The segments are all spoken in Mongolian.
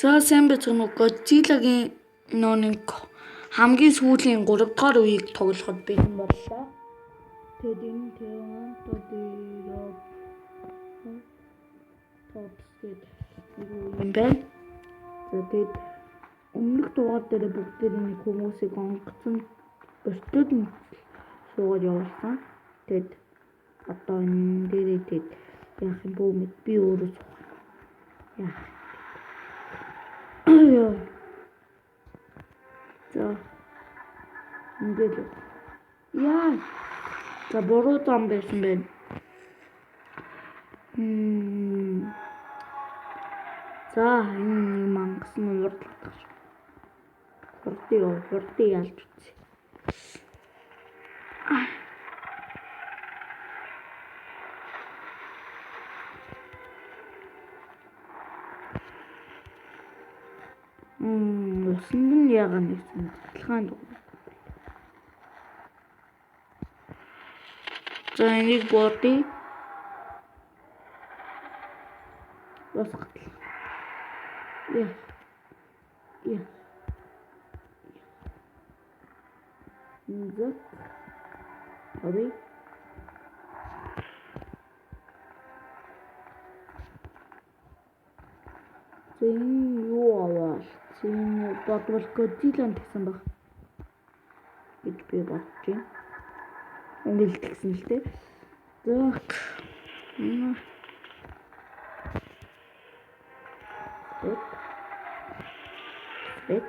За сайн байцгаана уу? Godzilla-гийн нөө нэг хамгийн сүүлийн 3 дугаар үеийг тоглоход бэлэн боллоо. Тэгэд энэ Pteranodon Tops гэдэг нэг үе юм байна. За тэгэд өмнөх дугаар дээр бүгдээр нэг хүмүүсийг онгоцон бортод нь суугаад явуулсан. Тэгэд одоо энэ дээрээ тэгэд яах юм бүү мэд би өөрөө суух юм. Яах юм. За ингээд яа. За буруу зам байсан байна. За энэ нэг мангас нь урдлах шүү. Хурдыг хурдыг ялж үзье. Усанд нь яагаад нэг цэцэлхаан дугаар. За энийг буудъя. Бас гатлаа. Яа. Яа. За. Ари. За энэ юу аваа? Энэ бодвол Godzilla тэгсэн баг гэж би бодож байна. Ингээл тэгсэн л дээ. За. Спек. Спек.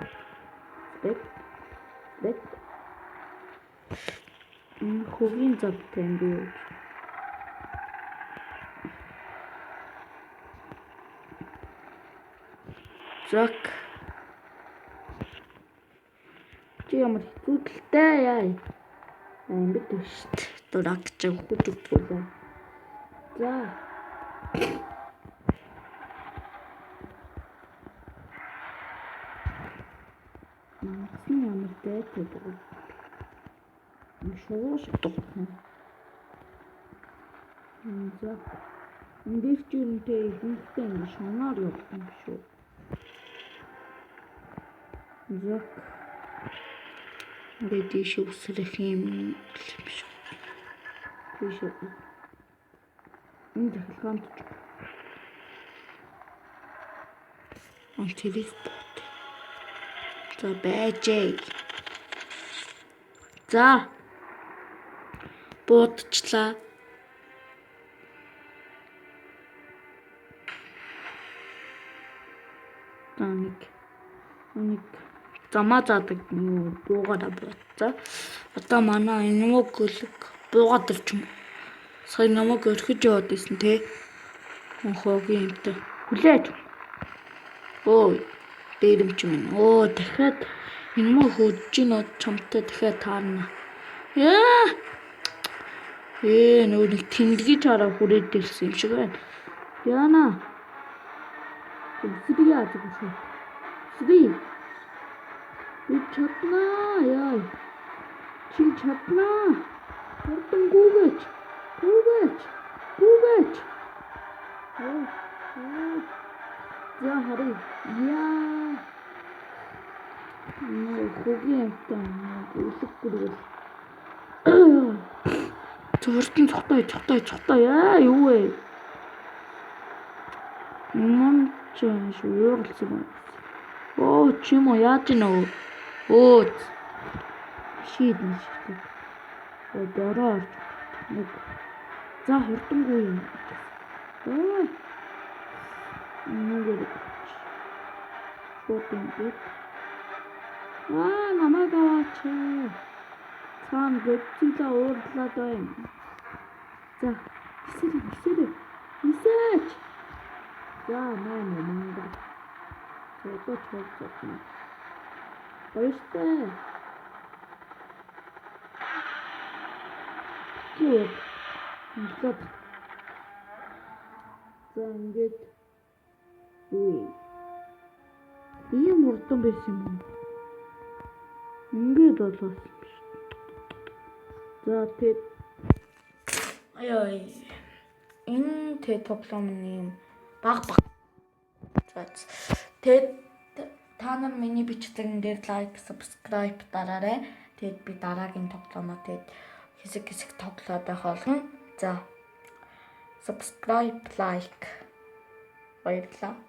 Спек. Спек. Хөгийн завтай юм би. Зак. Чи ямар хэцүүдэлтэй яа. Юм бид шүү дээ. Дурак чи өгч өгдөггүй лээ. За. Мангасны ямар дайтай байгаа. Шуу шиг дуурна. За. Энд дээр чи үнтэй ихэнхдээ ингэ шунаар явдаг юм шүү. За. Ингээд ийшээ үсрэх юм биш. Тийшээ. Энэ захилгаанд ч. Он тэрийг бод. За байжээ. За. Буудчлаа. За нэг замаа заадаг юу буугаараа бууцаа. Одоо манай энэ гөлөг буугаад ирч юм. Сая намайг орхиж яваад исэн те. Хоогийн юмтай. Хүлээж. Өө дээрэмч минь. Өө дахиад энэ мө хөөж гин чамтай дахиад таарна. Яа. Нөгөө нэг тэмдгийч хараа хүрээд ирсэн юм шиг байна. Яна. Үсрий яаж вэ? Үсрий. Би чаднаа яа. Чи чаднаа. Хурдан гүгээч. Гүгээч. Гүгээч. За харъя. Яа. Нөө хөгийн юмтай үлэг гүргэл. Хурдан цухтай цухтай цухтай яа юу вэ? Мон ч шүүрлсэн юм. Оо чи юм уу яаж гинэ өө? Өө шийдэн шийдэн. Оо бороо орж нэг. За хурдангүй юм. Оо. Нэг шууд ингээд. Аа намайг аваач. Цаана Godzilla уурлаад байна. За, эсэрээ эсэрээ. Эсээч. За, маань мангар. За, одоо чог зогно. Баяртай. Юу? Ингээд. За, ингээд. Үгүй. Ийм хурдан байсан юм уу? Ингээд болоос юм шиг. За тэгэд аяа энэ тэ тоглоом нь юм баг баг. За Тэгээд та нар миний бичлэгэн дээр like, subscribe дараарай. Тэгээд би дараагийн тоглоомоо тэгээд хэсэг хэсэг тоглоод байх болно. За, subscribe, like. Баярлалаа.